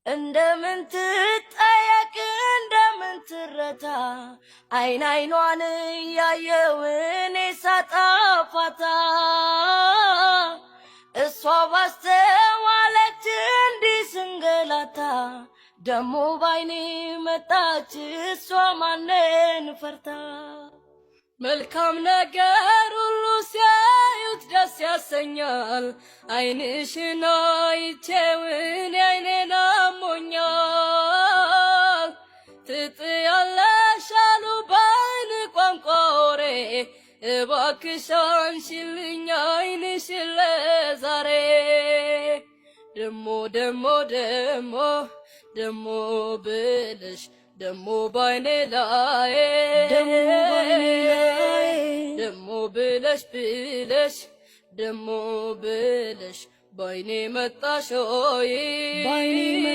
እንደምን ትጠየቅ እንደምን ትረታ፣ አይን አይኗን እያየው እኔ ሳጣፋታ፣ እሷ ባስተዋለች እንዲህ ስንገላታ፣ ደሞ ባይኔ መጣች እሷ ማንን ፈርታ። መልካም ነገር ሁሉ ሲያዩት ደስ ያሰኛል። ዓይንሽን አይቼው እኔ ዓይኔን አሞኛል። ትጥያለሽ አሉ በዓይን ቋንቋ ወሬ፣ እባክሽ አንሺልኝ ዓይንሽን ለዛሬ። ደሞ ደሞ ደሞ ደሞ ብለሽ ደሞ ባይኔ ላይ፣ ደሞ ባይኔ ላይ፣ ደሞ ብለሽ ብለሽ ደሞ ብለሽ ባይኔ መጣሽ ሆይ። ባይኔ።